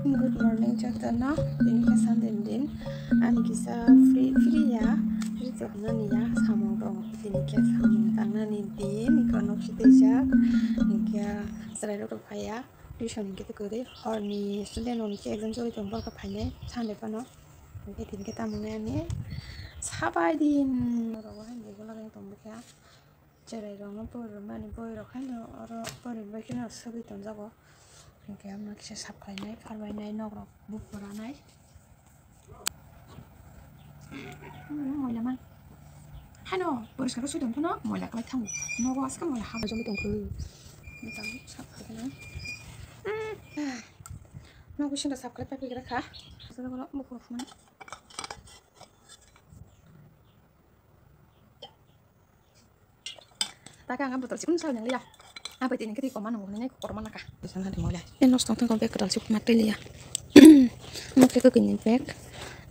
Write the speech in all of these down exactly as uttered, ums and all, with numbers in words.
Good morning jotono, tini khe Sunday ni din. Ani kisa free, free ya, free tongmani ya, samung tong. Tini khe samung tangnani din, iko nok si twijak. Hinkhe chwrai rok phaiya, tuition hinkhe tei kwrwi. Horni student rok ni khe exam choli tong, borok phainai Sunday phano. Hinkhe tini khe tamung nai ani sabai din. Borok bo hai bego lagai tong bwkha. Cherai rok no pori rwmani boi rok haino oro pori bai kheno sogwi tonjago. Hinkhe omo kisa sap khlainai, phalbainai, nok rok bupranai. Hmm, moila man. Haino poriskar khe soi tong phano moila kwlai thango. Nogo aske moila habo jomai tong khe. Mothang sap khlai kheno. Hmm. Nogo sino sap khlai pai pai kha. Sino bono bukur phumani. Taka ang botol sikun sal nang liya. Apa tini kati koma nang nang koma naka. Sana di mola. Yang nos tong tong bek kedal sip mat liya. Mo ke ko kini bek.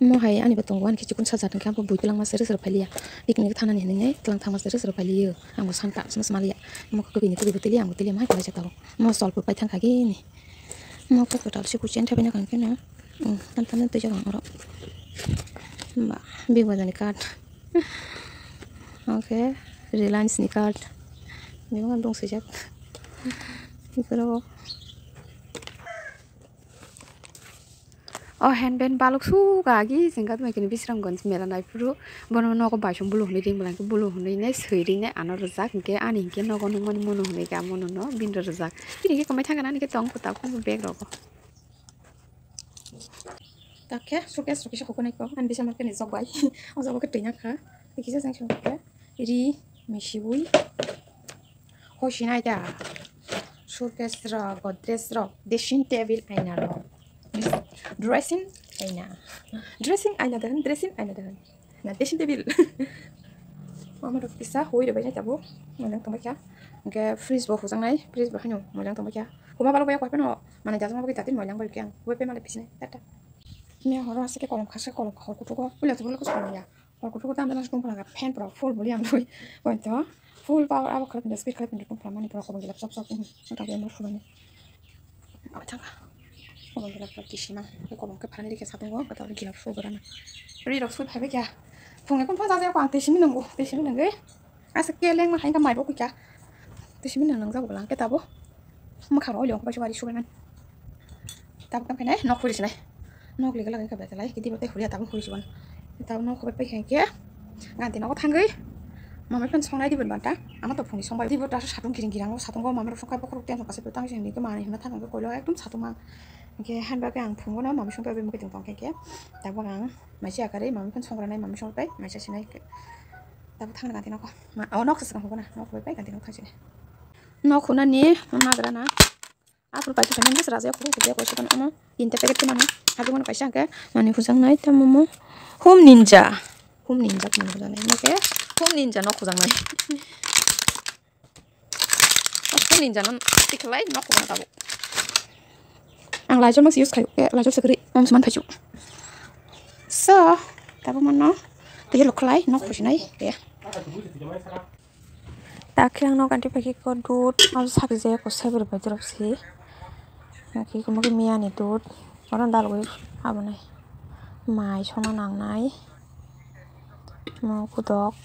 Mo hai ani botong wan kichikun sa jatang kang bui pelang mas sere sere phailiya. Picnic thana ni nang nai telang thang mas sere sere phailiya. Ang bo santa sama sama liya. Mo ko kini ko botol liya ang botol liya mai ko jatao. Mo sol pai thang kagi ni. Mo ko kedal sip kuchen thabi na kang kena. Hmm, tan tan tei jaga oro. Ba, Big Bazaar ni card. Oke, Reliance ni card. Bebak dong swijak. Bikoro. O handband balok suka agi jengka tuma kini Bisramganj mela nai phuru bono nogo baisong bulu hwnwi ring bwlai khe bulu hwnwi nai swi ring nai ano rwjak hinkhe ani hinkhe nogo nukmani mono hwnwi khe amo nono bini rwjak bini hinkhe kwmai thangkhe nani khe tong kwtal bag rogo. Takhe suitcase rok kisa hukunai ko ani bisa market ni jok bai. O jago khe twi nakha. Kisa jang song khe ri misibui. Hosinai da. Suitcase rok, Godrej rok, dressing table aina rok. Dressing aina. Dressing aina dahan, dressing aina dahan. Na, dressing table. Mama rok kisa hui rok bai tabuk. Moilang tongbai kha. Hingke fridge bo hujaknai, fridge bo haino moilang tongbai kha. Huma balok bai kha phano, mane jajak ma bagwi jatwi moilang bai kha. Hui pai male bisinai. Tata. Miya horo aswk khe kolom khaswk kolom hor kuchugo. Puila tubolo kuchugo ya. Hor kuchugo tamo tamo song phala fan pura full boli ang bui. Oi to full power abo khlai pinde speed khlai pinde tong phala mani pura kobong gilap sok sok. Wngkha khe mo sumani. Abo thangkha. Kobong gilap sok kisima. Kobong khe phalni rikhe satungo kata gilap sok gorana. Ri rok sui phaibai kya. Phunge kun phaja jaya ko ang tei simi nungo. Tei simi nungwi. Asa keleng ma hain ka mai bo kucha. Tei simi nung nang jago bwla khe tabo. Mwkhang rok oilong bai subai subai man. Tabuk tamo khe nai nok huri sinai. Nok lega lagai kha belai khe dibo tei huriya tabuk huri siban. Tabuk nok huri pai khe ganti nogo thangwi. Mama phan songnai dibo banta. Ama to phungni songbai dibo ta satung kiring kirang satung go mama rok songkha bokhorok tenso kasa tang sing ni khe mani hwnna thang khe koilo ekdom satung ma. Khe han bagwi ang phungo no mama songpai bai mukhe tong tong khe khe. Tabuk ang maisi akarwi mama phan songra nai mama songpai maisa sinai khe. Tabuk thangna ganti nogo. Ma o nok sa swkang hugo na nok huri pai ganti nok thang sinai. Nok hunani nagra na. Apple paisa paisa nang bwswk rajak kuru kuru kuru kuru ano tinta packet khe mano. Habwi mano kaisa hwnkhe manwi hujaknai tamo mo Home Ninja. Home Ninja manwi hujaknai hwnkhe Home Ninja nok hujaknai. Home Ninja no tikhlai nok hujaknai tabuk. Ang Lysol mask use khai, eh, Lysol sakri om sman phaichu. So, tabuk mano tei lok khlai nok hujaknai ya. Takhe ang nok anti paikhe ko dud abo sakjak ko seber bai dorop se. Nakhe ko mokhe miyani dud oro dalogwi abonai mai songna nangnai. Mo kudok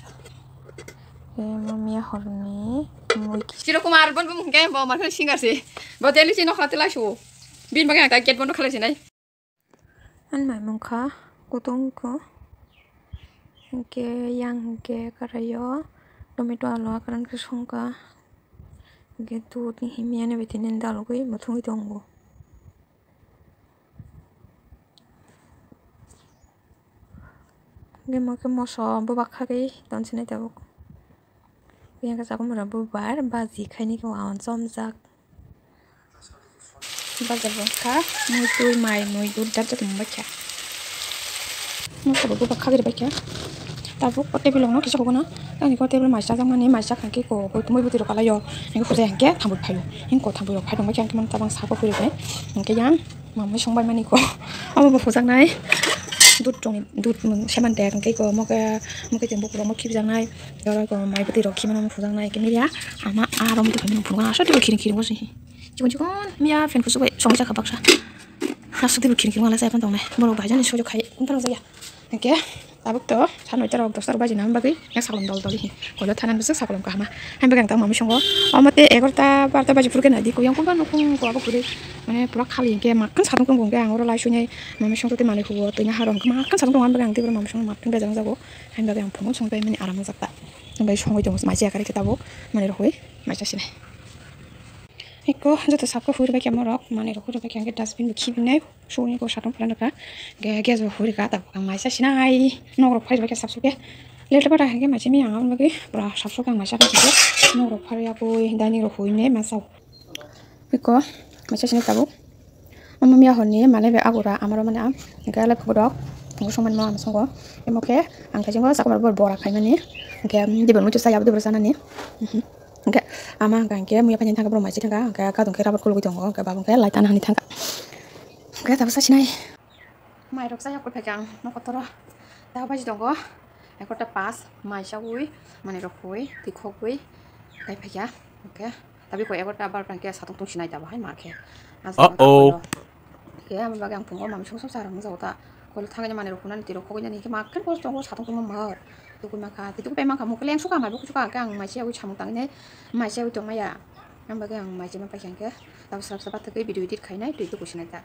mo miya horni mui. Siro Kumar bon bumung ke bo markhal singer se. Bo daily si nokha telai su. Bin bagwi ang ta gate bondo khalai sinai. Ani mai mungkha kutung ko. Hingke yang hingke karayo tomato alu akaran khe songkha. Hingke dud ni himyani bai tini dalogwi muthungwi tongo. Hingke mo khe moso bubak khagwi tonsinai tabuk. Yang khe sakumura bubar baji khaini khe wahan chomjak. Bazar bo kha mui twi mai mui dud dajak mung bai kha. Moso bo bubak khagwi bai kha. Tabuk o table no kisa hugo na. Ani ko table mai chajak mani mai chak hangke ko bo tumui bwtwi rok kalaio. Hingke hujai hangke thambui phaio. Hingko thambui rok phai tongbai kha hingke mani tabang sabo phuri bai. Hingke yang mamui songbai mani ko. Abo bo hujaknai. Dud rong dud seman dek hingke ko moke moke teng bukurok mo khibijaknai. Oro ko mai bwtwi rok khimani hujaknai hingke miya ama aro muitu phai mani phunukgo aswk tei bo khiring khiring bo se. Chikon chikon miya fan kuchuk bai songwi jakha baksa. Aswk teibo khini khini wngla chai phano tongnai. Borok bai jani sujuk khai wng phano chaya. Hwnkhe tabuk to sa noita rok dosta rok baji nang bagwi yang sakolom dol dol hi. Koilo thanan bwswk sakolom kahama. Hain bagwi ang tang mami songo. Omo tei egarota barota baji phuru khe nai di. Kuyang kung kung kung kung abo kwrwi. Mane pura khali hwnkhe makkhan satung tongo hwnkhe ang oro lai suinai mami songto tei manwi huo twi na harong hwnkhe makkhan satung tongo. Hain bagwi ang tei borok mami songo makkhan bejang jago. Hain bagwi ang phungo songwi pai mani aram wngjak ta. Hwnkhe songwi tongo mai chaya kari khe tabuk manwi rok hui mai cha sinai. Eko joto sakha hur bai khe morok manwi rok hur bai khe ang khe dustbin bo khibinai. Suguni ko satung pura nukha. Ge gas bo hurika tabuk ang maisa sinai. Nok rok phai bai khe sapsuk khe. Late bata hwnkhe maisa mi ang aboni bagwi pura sapsuk ang maisa khe nok rok phari yakui dining rok huine masao. Eko maisa sinai tabuk. Omo miya horni mane be agura amaro mane am. Hwnkhe lai phukudok. Ngo songmani mo am songo. Emo khe ang thaisingo sakomar bor bora khaimani. Hwnkhe dibor muitu saya dibor sanani. Mhm. Hwnkhe ama hwnkha hwnkhe muya paini thangkhe borok maising thangkha, hwnkhe gadong khe rubber kulugwi tongo, hwnkhe baba hwnkhe light tana hinwi thangkha. Hwnkhe tabuk sasinai. Mairok chaya khe phaikha ang nokotoro. Da baji tongo. Ekorta pas mai chaui, manwi rok hui, twi khogwi, kai phaikha. Hwnkhe tabi koi ekorta barota hwnkhe satung tungsinai da bahai ma khe. Uh-oh. Khe amo bagwi ang phungo mami song song sa rang jago ta. Koilo thangwi mani rok hunani twi rok khogwi nani khe ma khe kosto tongo satung tongma mar. Tukui mankha, twi tukui pai mankha, mokhe leng suka mai buku suka khe ang mai se ui samung tangwi nai mai se ui tongmaya. Ang bagwi ang mai se ma paikha khe tabo srap srap pathagwi video edit khainai twi tukui sinai ta.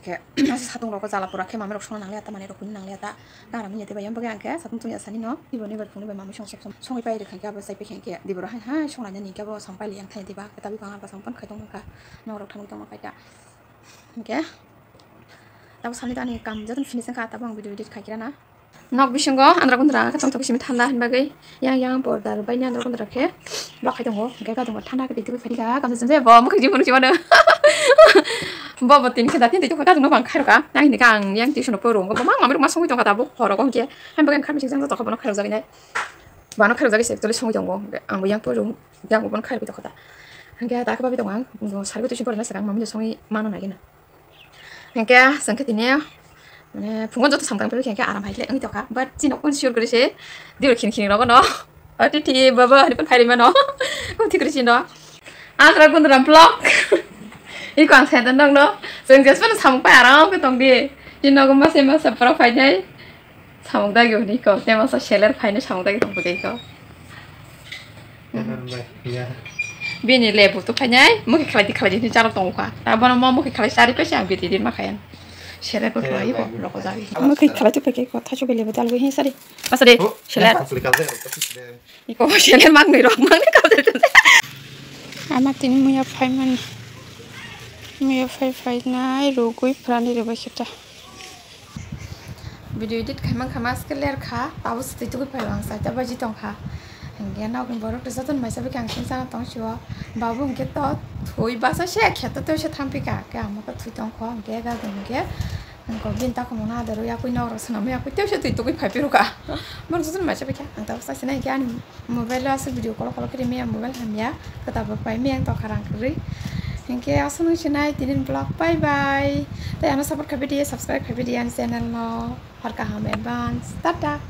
Khe satung rok jala pura khe mami rok songna nangliya ta, mani rok huni nangliya ta. Nang rami ya tei bai yang bagwi ang khe satung tungya sani no. Ibo ni bai phunui bai mami song song song songwi pai rwkha khe abo chai paikha khe diboro hai hai song lainani khe abo song pai liyang thai diba khe tabi khe ang abo song pan khai tong kha. Nok rok thangwi tongma kai ta. Hwnkhe tabuk sani tani kam jotono finish wngkha, tabuk ang video edit khai khe rana. Nok bisingo andra kundra khe tongthok simi thanda hinwi bagwi yang yang border baini andra kundra khe bakhai tongo, hwnkhe gadongo thanda khe twi twi phai kha, kamsa chumsa bo mwkhang jimbo nukchimano. Bo bo tini khe da tini twi twi gadongo bang khairokha, ang hinwi khe ang yang tuition poro wngkha, bo ma mami rok ma songwi tongkha tabuk horo hwnkhe, hain bagwi ang kharmisi jang jotokha bono khairokjagwi nai, bono khairokjagwi se actually songwi tongo, ang bo yang poro yang bono khairokwi tongkha ta, hwnkhe ta khe bagwi tongo ang, sarigwi tuition porina swkang mami no songwi mano nai gana. Hwnkhe chwng khe tini, mane, phungo joto samtang pai khe aram hai khe wngwi tongkha, but chini kung sure kwrwi se, diro khini khini rogo no, atithi baba hani phan phairi mano, kung thik kwrwi chino, andra gundra vlog, iko ang senda nang no, chwng jespa no samung pai aram khe tong di, chini nogo masa masa borok phainai. Samung dagi hwnwi kok, tei masa seller phaino samung dagi tongphaikha kok. Seller bai, ya. Bini lebu tu phainai, mokhe khlai di khlai di hwnwi chalo tongkha. Abono mo mokhe khlai sari pese ang bidi di makhayan. Seller bo khlai bo, loko jagi. Mokhe khlai tu phaikha kok, thachu bele bo dalwi hin sari. Masa de, oh, seller. Iko seller mangnwi rok mangnwi kok. Ama tini muya phaimani. Muya phai phainai rugwi phrani rwbai khe ta. Video edit khaimang kha maske ler kha, abo se twi tugui phai ang saita baji tong kha. Hingke nokni borok rwchapani maisa bwkhe ang sini sana tong sio. Babu hingke to thwi basa se kheto tei se thang phi kha, hingke ang mokhe thwi tong kho, hingke gadon hingke, hingke bini takhumung no adaro yakui nok rok swnam yakui tei se twi tugui phai phiro kha. Borok rwchapani maisa bwkhe ang tabuk sasinai hingke ani Mobile o aswk video kolo kolo khe rimaya, mobile hamya, kwtal bo pai maya wng tongkha rang kwrwi. Hinkhe aswk nung sinai tinin vlog, bye bye. Tei ano support khaiphi di, subscribe khaiphi di ani channel no. Hor kaham advance, tata.